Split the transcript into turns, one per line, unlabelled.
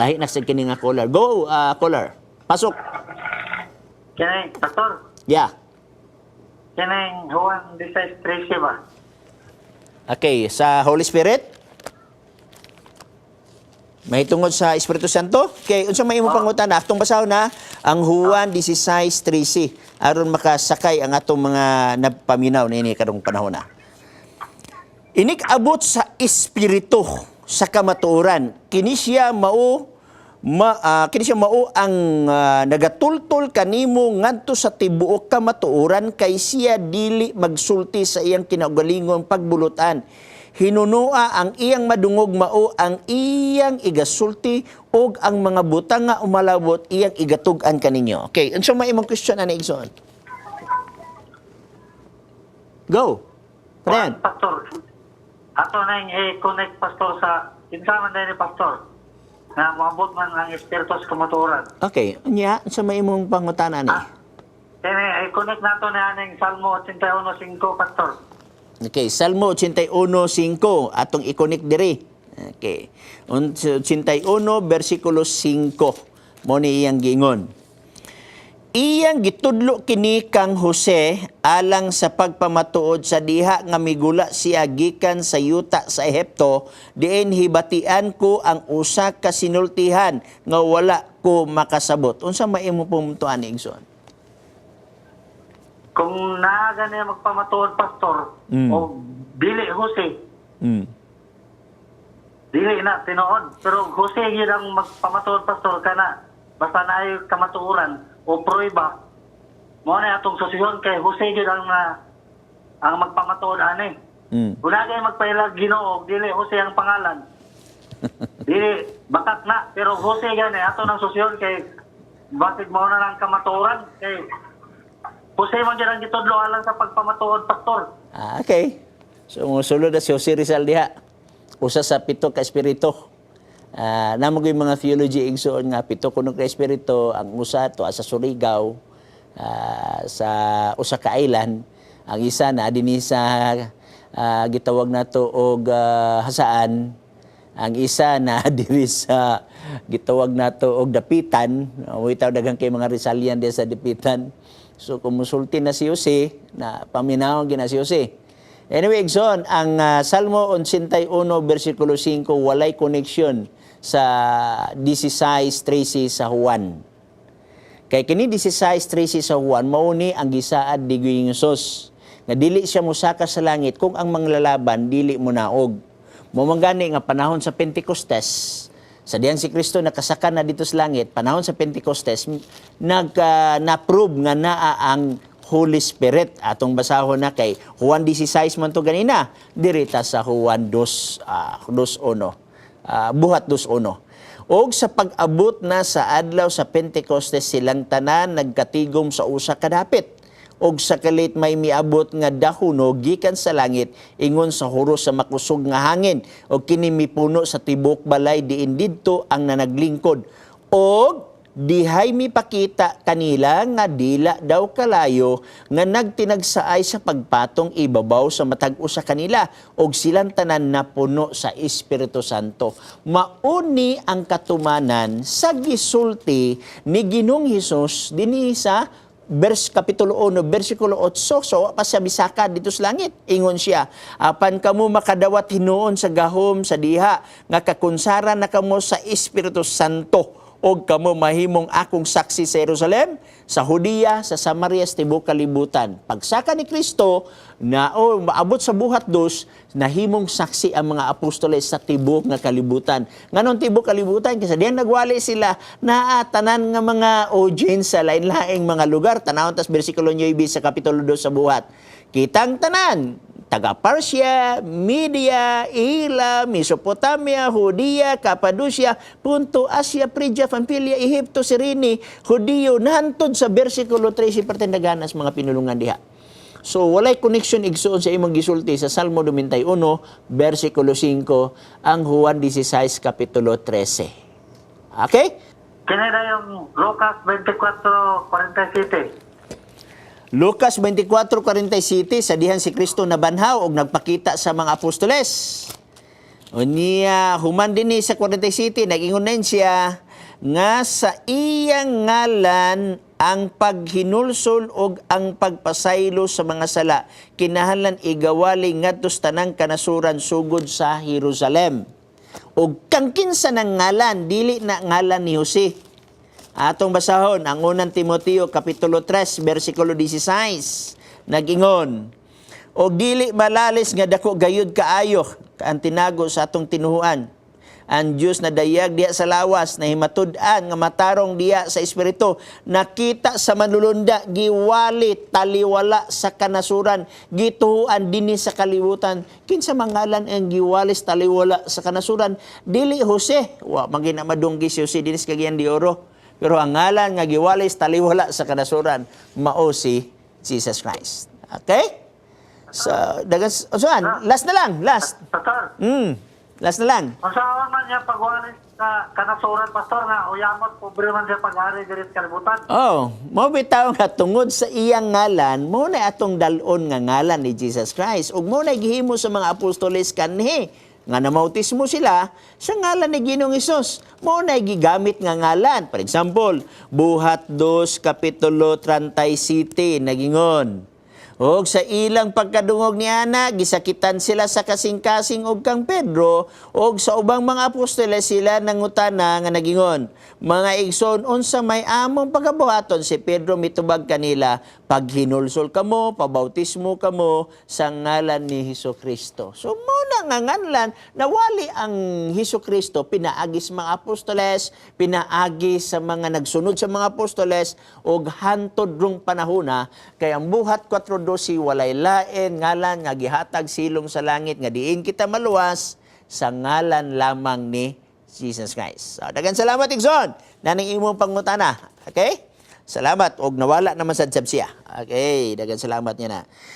Lahi na sa kini nga caller. Go, caller. Pasok.
Kini, Pastor, kining Juan 16:13 ba?
Okay, sa Holy Spirit? May tungod sa Espiritu Santo? Okay, unsa may imong pangutana? Atong basahon na ang Juan 16:13 aron makasakay ang atong mga nagpaminaw niini karong panahon na. Inig abot sa espiritu sa kamatuoran. Kini siya mao ang nagatultol kanimo ngadto sa tibuok kamatuoran, kay siya dili magsulti sa iyang kinaugalingong pagbulutan. Hinunoa ang iyang madungog, mao ang iyang igasulti, ug ang mga butang nga umalabot iyang igatug-an kaninyo. Okay, unsa may imong question ani, igsoon? Go. Padayon.
Pastor, ato na yung i-connect, Pastor, sa kinsa man ni Pastor na moabot man ang Espiritu sa kamatuoran.
Okay, unya, unsa may imong pangutana ni?
Kini i-connect nato na aning Salmo 81:5, Pastor.
Okay, Salmo 81:5 atong i-connect diri. Okay. 81 versikulo 5 mo ni iyang giingon. Iyang gitudlo kini kang Jose alang sa pagpamatuod sa diha nga migula siya gikan sa yuta sa Ehipto, diin hibatian ko ang usa ka sinultihan nga wala ko makasabot. Unsa may imo punto ani, igsoon?
Kung naa gani magpamatuod, Pastor, o dili Jose, dili na tinuod. Pero Jose yun ang magpamatuod, Pastor, kana basta naay kamatuoran o pruweba. Mao na atong susihon kay Jose yun ang magpamatuod ani. Wala kay magpailag Ginoo, dili Jose ang pangalan. Dili bakat na, pero Jose gani ato nang susihon kay bakit mao na lang kamatuoran kay Jose man gyud ang gitudlo alang sa pagpamatuod, Pastor.
Ah, okay. So, musulod na si Jose Rizal diha. Usa sa pito ka espiritu. Namo gyud mga theology, igsoon, nga pito kuno ka espiritu, ang usa to sa Surigao, sa usa ka island, ang isa na dinhi sa gitawag nato og Jasaan, ang isa na diri sa gitawag nato og Dapitan, uh, daghan kay mga Rizalian diha sa Dapitan. So kung musulti na si Jose, na paminaw gina si Jose. Anyway, igsoon, ang Salmo 81 versikulo 5 walay connection sa 16:13 sa Juan. Kay kini 16:13 sa Juan mao ni ang gisaad ni Ginoong Hesus nga dili siya mosaka sa langit kung ang manglalaban dili monaog. Mao man gani nga panahon sa Pentecostes, sa diyang si Kristo nakasaka na dito sa langit, panahon sa Pentecostes, nag na-prove nga naa ang Holy Spirit. Atong basahon na kay Juan 16 man to ganina, dirita sa Juan 2, 2:1. Buhat 2:1. Og sa pag-abot na sa adlaw sa Pentecostes, silang tanan nagkatigom sa usa ka dapit. Og sa kalit may miabot nga dahuno gikan sa langit ingon sa huros sa makusog nga hangin, og kini mipuno sa tibok balay diin didto ang nanaglingkod. Og dihay mipakita kanila nga dila daw kalayo nga nagtinagsaay sa pagpatong ibabaw sa matag usa kanila, og silang tanan napuno sa Espiritu Santo. Mauni ang katumanan sa gisulti ni Ginoong Hesus dinhi sa verse kapitulo 1 versikulo 8. So wa pa siya misaka dito sa langit. Ingon siya, "Apan kamo makadawat hinuon sa gahom sa diha nga kakunsaran na kamo sa Espiritu Santo, og kamo mahimong akong saksi sa Jerusalem, sa Judea, sa Samaria, sa tibuok kalibutan." Pagsaka ni Kristo na o maabot sa Buhat 2, nahimong saksi ang mga apostoles sa tibuok nga kalibutan. Nganong tibuok kalibutan? Kasi diyang nagwali sila, naa tanan nga mga audience sa lain-laing mga lugar. Tanawon tas versikulo 9 sa kapitulo 2 sa Buhat. Kitang tanan, taga Parthia, Media, Elam, Mesopotamia, Judea, Cappadocia, Ponto, Asia, Phrygia, Pamphylia, Ehipto, Cyrene, Judio, nahantod sa versikulo 13 pertendaganas mga pinulungan diha. So walay connection, igsoon, sa imong gisulti sa Salmo 91 versikulo 5 ang Juan 16 kapitulo 13. Okay?
Kini na yung Lucas 24:47.
Lucas 24:47, sa dihan si Kristo nabanhaw og nagpakita sa mga apostoles. Unya, human dinhi sa 47, nag-ingon na siya nga sa iyang ngalan ang paghinulsol og ang pagpasaylo sa mga sala kinahanglan igawali ngadto sa tanang kanasuran, sugod sa Jerusalem. Og kang kinsa ng ngalan, dili na ngalan ni Jose. Atong basahon ang Unang Timoteo kapitulo 3 bersikulo 16. Nag-ingon, "Og dili malalis nga dako gayud kaayo ang tinago sa atong tinuhuan. Ang Dios nadayag diha sa lawas, nahimatud-an nga matarong diha sa espiritu, nakita sa manlulunda, giwali taliwala sa kanasuran, gituhuan dinhi sa kalibutan." Kinsa mangalan ang giwalis taliwala sa kanasuran? Dili Jose. Wa man gina madunggi si Jose dinhi sa Cagayan de Oro. Pero ang ngalan nga giwalis taliwala sa kanasuran mao si Jesus Christ. Okay? So, dagas, so, last na lang, last.
Pastor,
Last na lang.
unsaon man niya pagwalis sa kanasuran, Pastor, nga uyamot, pobre man siya paghari diri sa kalibutan?
Oh, mo bitaw nga tungod sa iyang ngalan, mo na atong dal-on nga ngalan ni Jesus Christ. Ug mo na gihimo sa mga apostoles kanhi nga namautismo sila sa ngalan ni Ginoong Hesus. Mo na gigamit nga ngalan. For example, Buhat 2 kapitulo 37, nagingon, "Og sa ilang pagkadungog ni ana, gisakitan sila sa kasing-kasing, og kang Pedro og sa ubang mga apostoles sila nangutana nga nagingon, 'Mga igsoon, unsa may among pagabuhaton?' Si Pedro mitubag kanila, 'Paghinulsol kamo, pabautismo kamo sa ngalan ni Hesus Kristo.'" So mo na nga nganlan nawali ang Hesus Kristo pinaagi sa mga apostoles, pinaagi sa mga nagsunod sa mga apostoles og hantod rong panahona, kay ang Buhat 4:12, walay lain ngalan nga gihatag silong sa langit nga diin kita maluwas sa ngalan lamang ni Jesus Christ. So, daghang salamat, Igsoon. Naning imong pangutana. Okay? Salamat og nawala naman sad sab siya. Okay, daghang salamat niya na.